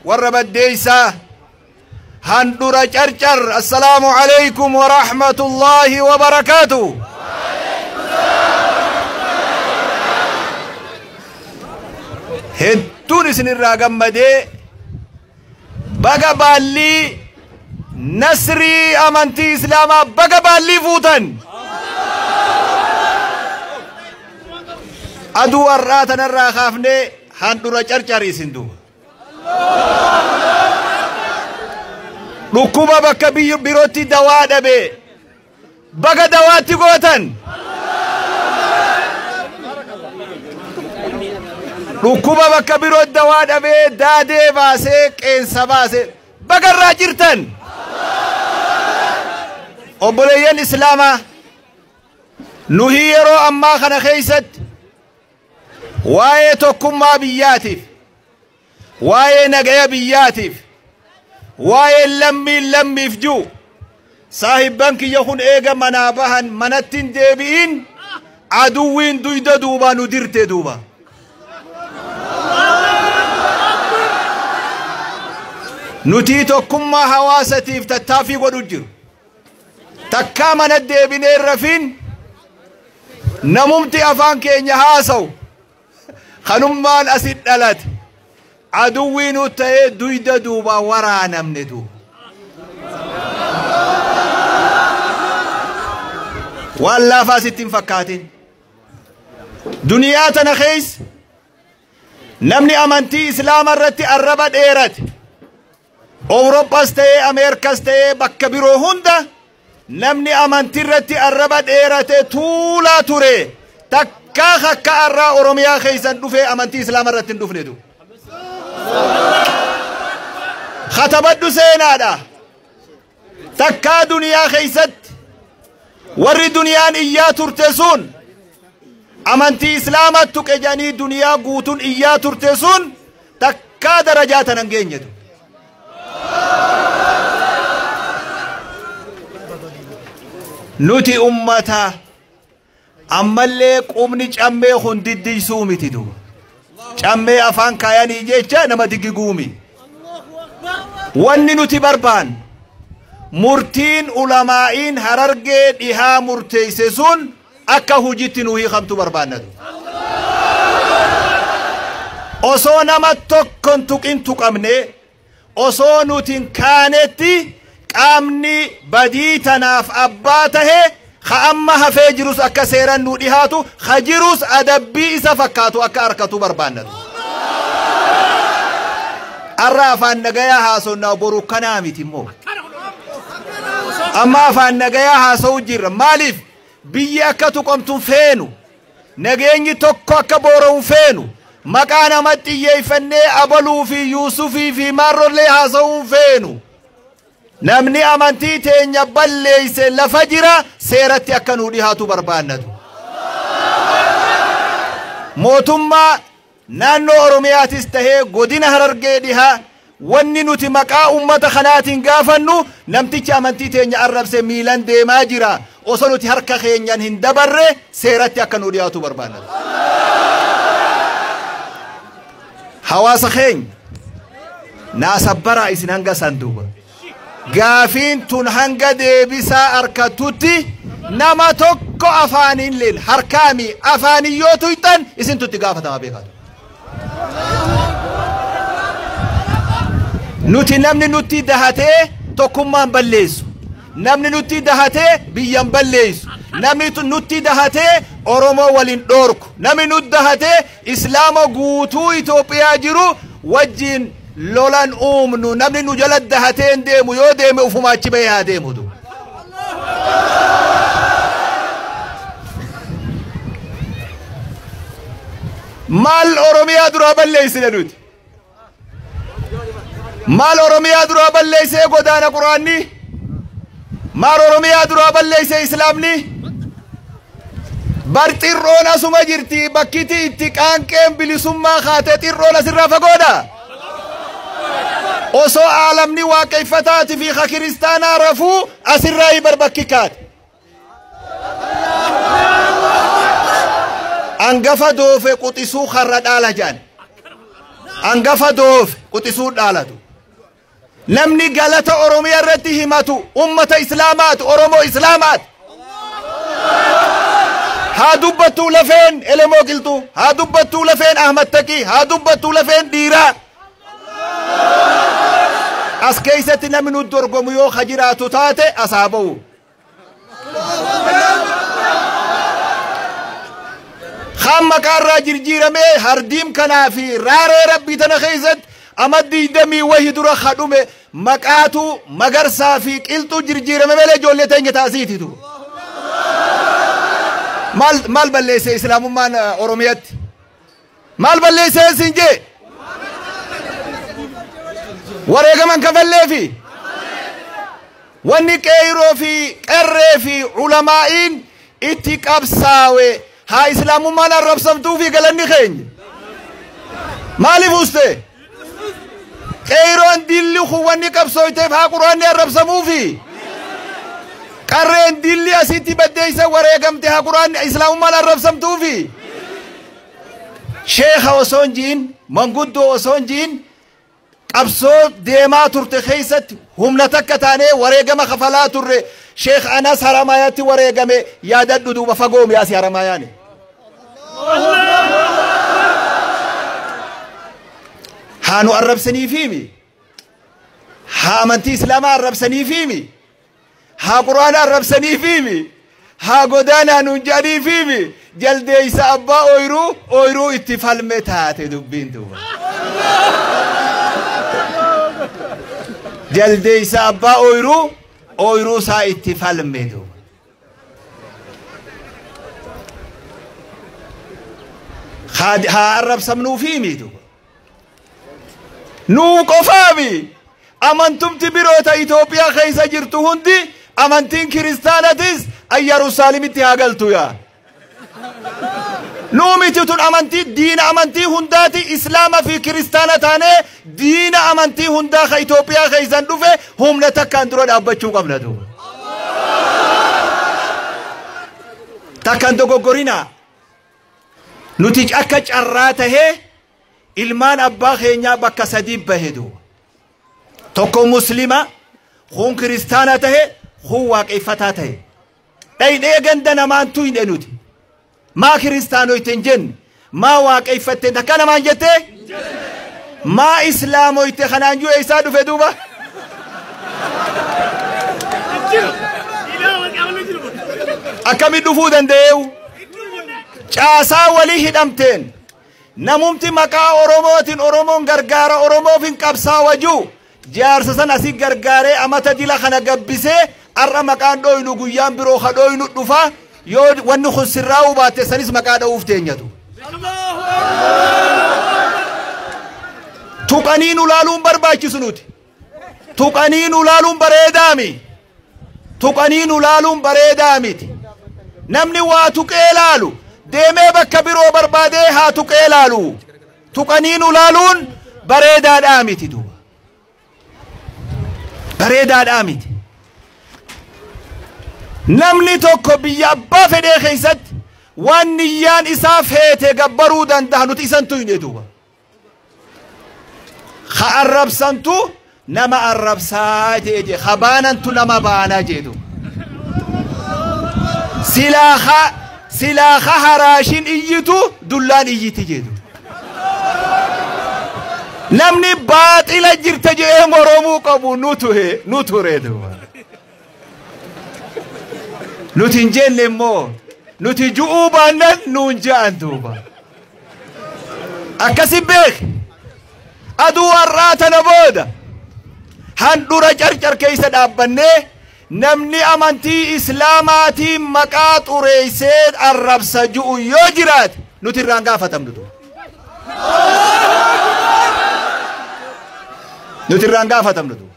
Warra Baddeeysaa, handhura Carcar, assalaamu alaykum wa rahmatullaahi wa barakaatu. Hedduun isinirraa gammadee, baga baallii nasrii amantii islaamaa baga baallii fuutan. Aduu har'aa tanarraa kaafnee handhura Carcar isin duuba. Dhukkuba bakka birootti dawaa dhabe baga dawaatti gootan. Dhukkuba bakka birootti dawaa dhabee daadee baasee qeensa baasee baga irraa jirtan. Obboleeyyan islaamaa, nuhi yeroo ammaa kana keessatti waa'ee tokkummaa biyyaatiif, waa'ee nagaya biyyaatiif, waa'ee lammiin lammiif jiru, saahibban kiyya kun eega manaa bahan manatti hin deebi'in, aduwwiin duyda duubaa nu dirte duuba. Nuti tokkummaa hawaasatiif tattaaffii godhu jiru. Takkaa mana deebinee rafiin namumti afaan keenya haasa'u kanummaan asit dhalate aduwwii nu ta'ee duyda duubaa waraanamne duuba. Waan laafaa sitti hin fakkaatin. Duniyaa tana keessa namni amantii islaama irratti arraba dheerate, Awurooppaas ta'ee Ameerikas ta'ee bakka biroo hunda, namni amantii irratti arraba dheerate tuulaa ture takkaa akka har'aa Oromiyaa keessan dhufee amantii islaama irratti hin dhufnetu. Katabadhu, seenaadha. Takkaa duniyaa keessatti warri duniyaan iyyaa turte sun amantii islaamaa tuqe jedhanii duniyaa guutuun iyyaa turte sun takkaa darajaa tanan geenyetu. Nuti ummata ammallee qubni cammee kun diddiysuu miti duuba. Cammee afaan kaayanii jecha nama diggiguumi. Wanni nuti barbaannu murtiin ulamaa'iin Harargee Dhihaa murteeyse sun akka hujitti nu hiikamtu barbaannatu. Osoo nama tokkon tuqin tuqamne, osoo nutin kaanetti, qaamni badii tanaaf abbaa tahe ka amma hafee jirus akka seeran nu dhihaatu, ka jirus adabbii isa fakkaatu akka harkatu barbaannatu. Arra afaan nagayaa haasonnaa, boru kanaa miti immoo. Amma afaan nagayaa haasa'u jirra. Maaliif? Biyyi akka tuqamtu feenu. Nageenyi tokko akka boora'u feenu. Maqaa namatti xiyyeeffannee abaluu fi Yuusufii fi maarrollee haasa'uu feenu. Namni amantii teenya balleeyse lafa jira, seeratti akka nuu dhihaatu barbaannatu. Mootummaa naannoo Oromiyaatis tahee godina Harargee Dhihaa, wanni nuti maqaa ummata kanaatiin gaafannu namtichi amantii teenya arrabse miilan deemaa jira. Osoo nuti harka keenyan hin dabarre seeratti akka nuu dhiyaatu barbaannatu. Hawaasa keenya naasabbaraa isin hanga san duuba. Gaafiin tun hanga deebisaa harkattutti nama tokko afaaniin leen harkaami afaaniin yoo tuyxan isintu itti gaafatama beekatu. Nuti namni nutti dahatee tokkummaan balleessu. Namni nutti dahatee biyyan balleessu. Namni nutti dahatee Oromoo waliin dhoorku. Namni nutti dahatee Islaama guutuu Itoophiyaa jiru wajjin lolan uumnu. Namni nu jala dahatee hin deemu, yoo deeme ufumaa achi bahee haa deemutu. Maal Oromiyaa duraa balleessine nuti? Maal Oromiyaa duraa balleessee godaana Quraanni? Maal Oromiyaa duraa balleessee Islaamni? Bar xirroon asuma jirti, bakkiti itti qaanqeen bilisummaa kaate xirroon asirraa fagoodha. Osoo aalamni waaqeffataati fi ka kiristaanaa rafuu asirraa bar bakki kaate. Angafa doofe quxisuu karra dhaala jedhan. Angafa doofe quxisuu dhaalatu. Namni galata Oromiyaa irratti himatu ummata Islaamaati, Oromoo Islaamaati. Haa dubbattuu lafeen Elemoo Qilxuu, haa dubbattuu lafeen Ahmad Taqii, haa dubbattuu lafeen dhiiraa. As keessatti namni nu dorgomu yoo ka jiraatu taate as haa ba'u. Kaan maqaarraa jirjiiramee hardiim kanaa fi raaree rabbii tana keessatti ama 20 wahi dura kadhume maqaatu Magarsaa fi Qilxuu jirjiirame malee ijoollee teenya taasiititu. Maal balleesse Islaamummaan Oromiyaatti? Maal balleesse sin jee? Wareegaman kafalleefi? Wanni qeeyroo fi qerree fi ulamaa'iin itti qabsaawe haa Islaamummaan arrabsamtuu fi galanni keenya. Maaliif uste? Qeeyroon dilli kun wanni qabsooyteef haa Qur'aanni arrabsamuufi. Qarreen dilli asitti baddeessa wareegamte haa Qur'aanni Islaamummaan arrabsamtuufi. Sheekha osoo hin ji'in, manguddoo osoo hin ji'in, qabsoo deemaa turte keessatti humna takka taanee wareegama kafalaa turre. Sheekh Anas Haramaayaatti wareegame yaadadhu duuba fagoo mi'aasi Haramaayaani. Haa nu arrabsaniifiimi? Haa amantii Islaamaa arrabsaniifiimi? Haa Qur'aana arrabsaniifiimi? Haa godaanaa nuun jedhaniifiimi? Jaldeessa abbaa ooyiruu ooyiruu itti falme taate dubbiin duuba. Jaldeessa abbaa ooyiruu ooyiruu isaa itti falme duuba. Haa arrabsamnuufiimi duuba. Nuu qofaami amantumti biroota Itoophiyaa keessa jirtu hundi amantiin kiristaanatis Yerusaalemitti haa galtu yaa. Nuu miti tun amantii diina amantii hundaati Islaama fi kiristaana taanee diina amantii hundaa ka Itoophiyaa keessan dhufe humna takkaan dura dhaabbachuu qabna duuba. Takkaan dogoggorinaa. Nuti akka carraa tahee ilmaan abbaa keenyaa bakka sadii bahe duuba. Tokko muslima, kun kiristaana tahe, kun waaqeffataa tahe. Dhaydhee ganda namaan tuyne nuti. Maa kiristaanoyte hin jenne, maa waaqeffatte takka namaan jettee? Maa islaamoyte kanaan juu eessaa dhufe duuba? Akkamitti dhufuu danda'eewu? Caasaa walii hidhamteen namumti maqaa Oromootiin Oromoon gargaara Oromoof hin qabsaawa jiru jaarsa san asii gargaaree amata dila kana gabbisee har'a maqaan dhooynu guyyaan biroo ka dhooynu dhufa yoo wanni kun sirraa'uu baatte sanis maqaa dha'uuf teenyatu. Tuqanii nu laaluun barbaachisu nuti. Tuqanii nu laaluun bareedaami. Tuqanii nu laaluun bareedaa miti. Namni waa tuqee laalu deemee bakka biroo barbaadee haa tuqee laalu. Tuqanii nu laaluun bareedaadhaa miti duuba. Bareedaadhaa miti. Namni tokko biyya abbaa fedhee keessatti waan niyyaan isaa feete gabbaruu danda'a nuti isan tuyne duuba. Ha arrabsantu nama arrabsaa jee ha baanantu nama baanaa jee duuba. Silaa ha haraashin iyyitu dullaan iyyiti jee duuba. Namni baaxila jirta jee moromuu qabu nu ture duuba. Nuti hin jenne immoo nuti ju'uu baannan nuun je'an duuba. Akkasi beek aduu har'aa tana booda handhura carcar keessa dhaabbannee namni amantii Islaamaatiin maqaa xureessee arrabsa ju'u yoo jiraate nuti irraan gaafatamnu duuba. Nuti irraan gaafatamnu duuba.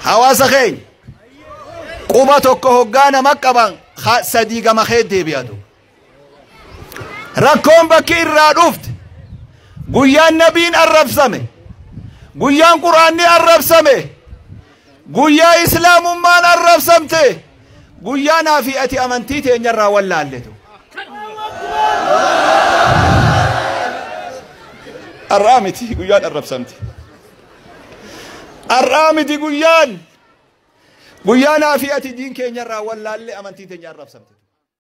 Hawaasa keenya quba tokko hoggaa nama qaban sadii gama kee deebi'atu. Rakkoon bakki irraa dhufte guyyaan nabiin arrabsame, guyyaan Qur'aanni arrabsame, guyyaa Islaamummaan arrabsamte, guyyaa naa fi ati amantii teenyarraa wallaalletu. Har'aa miti guyyaan arrabsamte. Har'aa miti guyyaan. Guyyaa naa fi ati diin keenyarraa wallaallee amantiin teenya arrabsamte.